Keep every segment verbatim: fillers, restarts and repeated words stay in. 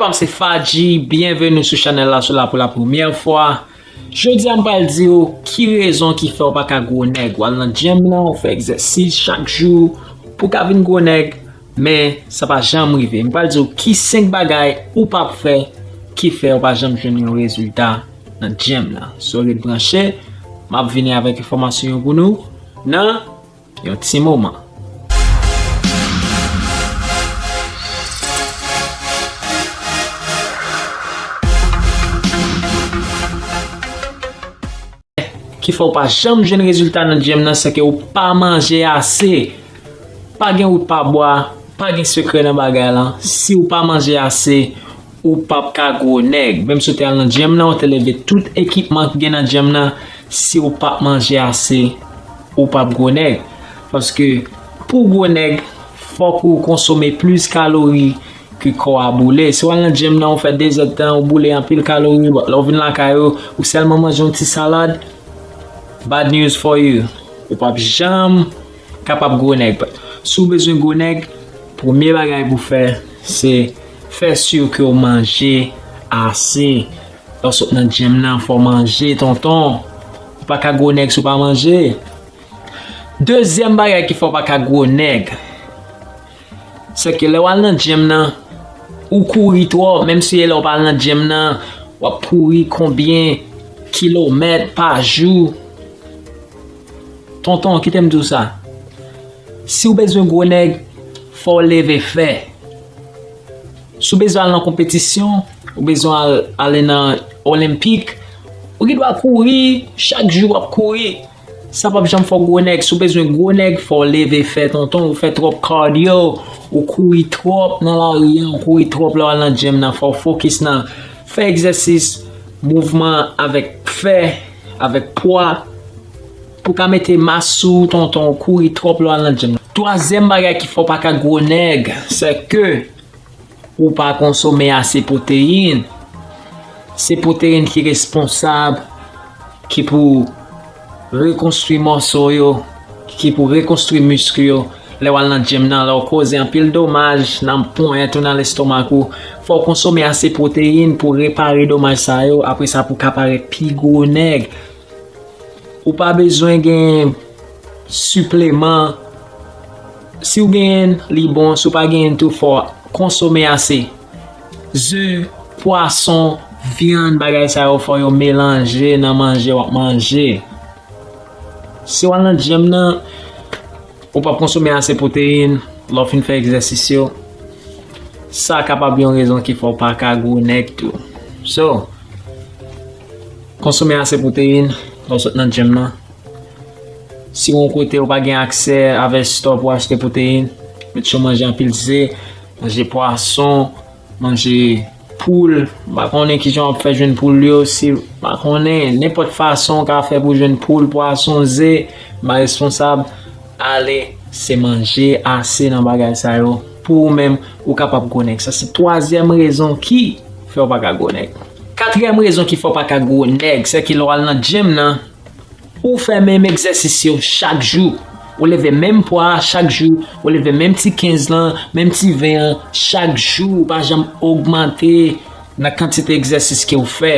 Pa m se Fadji, byenveni sou chanèl la, si w la pou la premyè fwa. Jodi a m pral di w ki rezon ki fè w pa ka gwo nèg. W al nan gym nan, w fè egzèsis chak jou pou w ka vin gwo nèg, men sa pa janm rive. M pral di w ki senk bagay ou p ap fè ki fè w pa janm jwenn yon rezilta nan gym nan. So ret branche, m ap vini avèk enfòmasyon yo pou nou nan yon ti moman. Ki fè w pa janm jwenn rezilta nan gym nan, se ke w pa manje ase. Pa gen wout pa bwa, pa gen sekrè nan bagay lan. Si w pa manje ase, ou p ap ka gwo nèg. Menm si w te al nan gym nan, ou te leve tout ekipman ki gen nan gym nan, si w p ap manje ase, ou p ap gwo nèg. Paske pou w gwo nèg, fòk ou konsome plis kalori ke kò a boule. Si w al nan gym nan, ou fè de zèdtan, ou boule anpil kalori, lè w vin lakay ou, ou sèlman manje yon ti salad, bad news for you. Ou p ap janm kapab gwo nèg. Si w bezwen gwo nèg, premye bagay pou w fè, se fè si ke w manje ase. Lè w sot nan gym nan, fò w manje, tonton. Ou pa ka gwo nèg si w pa manje. Dezyèm bagay ki fè w pa ka gwo nèg, se ke lè w al nan gym nan, ou kouri twòp, menm si e lè w pa al nan gym nan, w ap kouri konbyen kilomèt pa jou. Tonton, kite m di w sa. Si w bezwen gwo nèg, fò w leve fè. Si w bezwen al nan konpetisyon, ou bezwen al, ale nan olenpik, ou gen dwa kouri, chak jou w ap kouri. Sa p ap janm fè w gwo nèg. Si w bezwen gwo nèg, fò w leve fè, tonton. Ou fè twòp cardio, ou kouri twòp nan lari a, ou kouri twòp lè w al nan gym nan. Fò w fokis nan fè egzèsis, mouvman avèk fè, avèk pwa. Pou w ka mete mas sou ou, tonton, ou kouri twòp lè w al nan gym nan. Twazyèm bagay ki fè w pa ka gwo nèg, se ke ou pa konsome ase pwoteyin. Se pwoteyin ki responsab, ki pou rekonstwi mòso yo, ki pou rekonstwi misk yo. Lè w al nan gym nan, lè w koze anpil domaj nan ponyèt ou, nan lestomak ou, fò w konsome ase pwoteyin pou repare domaj sa yo. Apre sa, pou w ka parèt pi gwo nèg. Ou pa bezwen gen sipleman. Si w genyen l, li bon. Si w pa genyen l tou, fò w konsome ase. Ze, pwason, vyann, bagay sa yo, fò yo melanje nan manje w ap manje. Si w al nan gym nan, ou p ap konsome ase pwoteyin lè w fin fè egzèsis yo. Sa kapab yon rezon ki fè w pa ka gwo nèg tou. So, konsome ase pwoteyin lè w sot nan gym nan. Si w yon kote ou pa gen aksè avè store pou achte pwoteyin, mete yo manje anpil ze, manje pwason, manje poul. M pa konnen kijan w ap fè jwenn poul yo, si, m pa konnen, nenpòt fason w ka fè pou jwenn poul, pwason, ze, m pa responsab. Ale, se manje ase nan bagay sa yo pou ou menm, ou kapab gwo nèg. Sa se twazyèm rezon ki fè w pa ka gwo nèg. Katriyèm rezon ki fè w pa ka gwo nèg, se ke lè w al nan gym nan, ou fè menm egzèsis yo chak jou. Ou leve menm pwa a chak jou, ou leve menm ti kenz lan, menm ti ven an chak jou, ou pa janm ogmante nan kantite egzèsis ke w fè.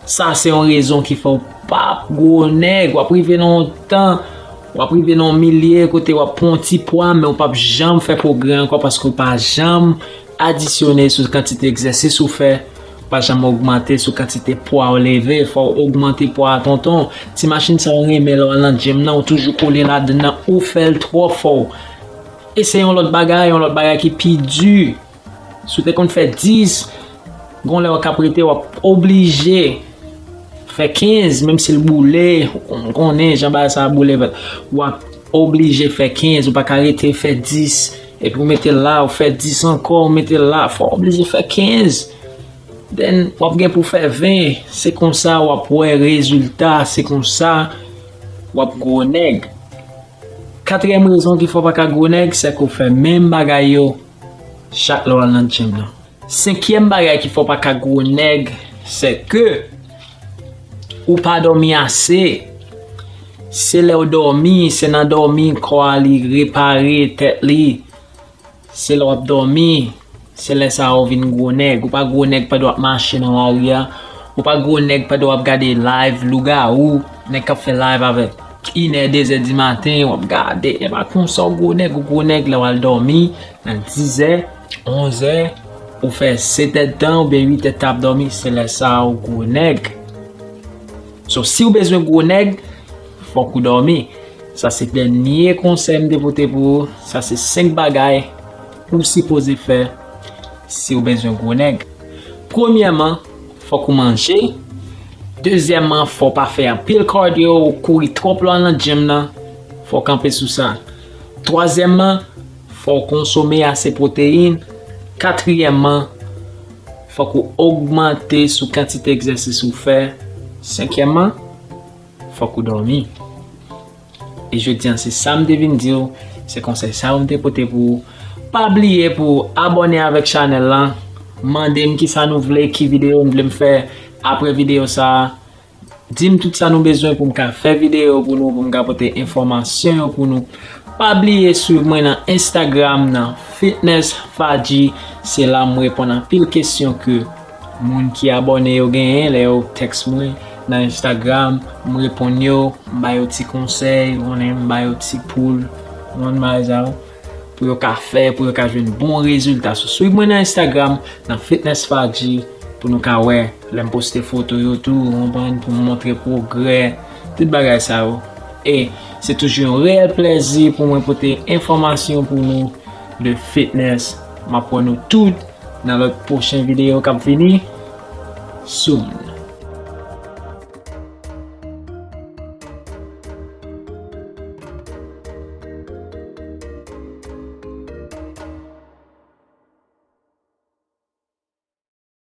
Sa se yon rezon ki fè w p ap gwo nèg. W ap rive nan yon tan, w ap rive nan yon milye kote w ap pran yon ti pwa, men w p ap janm fè pwogrè ankò paske w pa janm adisyone sou kantite egzèsis ou fè, w pa janm ogmante sou kantite pwa w leve. Fò w ogmante pwa a, tonton. Ti machin sa w renmen lè w al nan gym nan, ou toujou kole ladan l, ou fè l twò fò. Eseye yon lòt bagay, yon lòt bagay ki pi di. Si w te konn fè dis, gon lè w ap rete, w ap oblije fè kenz, menm si l boule, ou konn, konnen jan bagay sa a boule, w ap oblije fè kenz, ou pa ka rete fè dis, epi w mete l la, ou fè dis ankò, ou mete l la, fò w oblije fè kenz. Then, w ap gen pou fè ven, se konsa w ap wè rezilta, se konsa w ap gwo nèg. Katriyèm rezon ki fè w pa ka gwo nèg, se ke w fè menm bagay yo chak lè w al nan gym nan. Senkyèm bagay ki fè w pa ka gwo nèg, se ke ou pa dòmi ase. Se lè w dòmi, se nan dòmi kò a li repare tèt li. Se lè w ap dòmi, Se lè sa a ou vin gwo nèg. Ou pa gwo nèg pandan w ap mache nan lari a. Ou pa gwo nèg pandan w ap gade live lougawou. Nèg k ap fè live avèk inè, dezè di maten, w ap gade. E pa konsa ou gwo nèg, ou gwo nèg lè w al dòmi nan dizè, onzè, ou fè sèt èdtan oubyen uit èdtan ap dòmi, se lè sa a ou gwo nèg. So, si w bezwen gwo nèg, fòk ou dòmi. Sa se dènye konsèy m te pote pou ou. Sa se senk bagay ou sipoze fè si w bezwen gwo nèg. Premyèman, fòk ou manje. Dezyèmman, fò w pa fè anpil cardio, ou kouri twòp lè w al nan gym nan. Fò w kanpe sou sa. Twazyèmman, fò w konsome ase pwoteyin. Katriyèmman, fòk ou ogmante sou kantite egzèsis ou fè. Senkyèmman, fòk ou dòmi. E jodi a, se sa m te vin di w, se konsèy sa yo m te pote pou ou. Pa bliye pou w abòne avèk chanèl lan, mande m kisa nou vle, ki videyo nou vle m fè apre videyo sa a. Di m tout sa nou bezwen pou m ka fè videyo pou nou, pou m ka pote enfòmasyon yo pou nou. Pa bliye swiv mwen nan Instagram nan Fitness Fadji. Se la m reponn anpil kesyon ke moun ki abòne yo genyen lè yo tèks mwen nan Instagram. M reponn yo, m ba yo ti konsèy, ou konnen, m ba yo ti poul, ou konn bagay sa yo, pou yo ka fè, pou yo ka jwenn bon rezilta. So, swiv mwen nan Instagram nan Fitness Fadji pou nou ka wè lè m poste foto yo tou, ou konprann, pou m montre pwogrè, tout bagay sa yo. E se toujou yon reyèl plèzi pou mwen pote enfòmasyon pou nou de fitness. M ap wè nou tout nan lòt pwochen videyo k ap vini. Soon.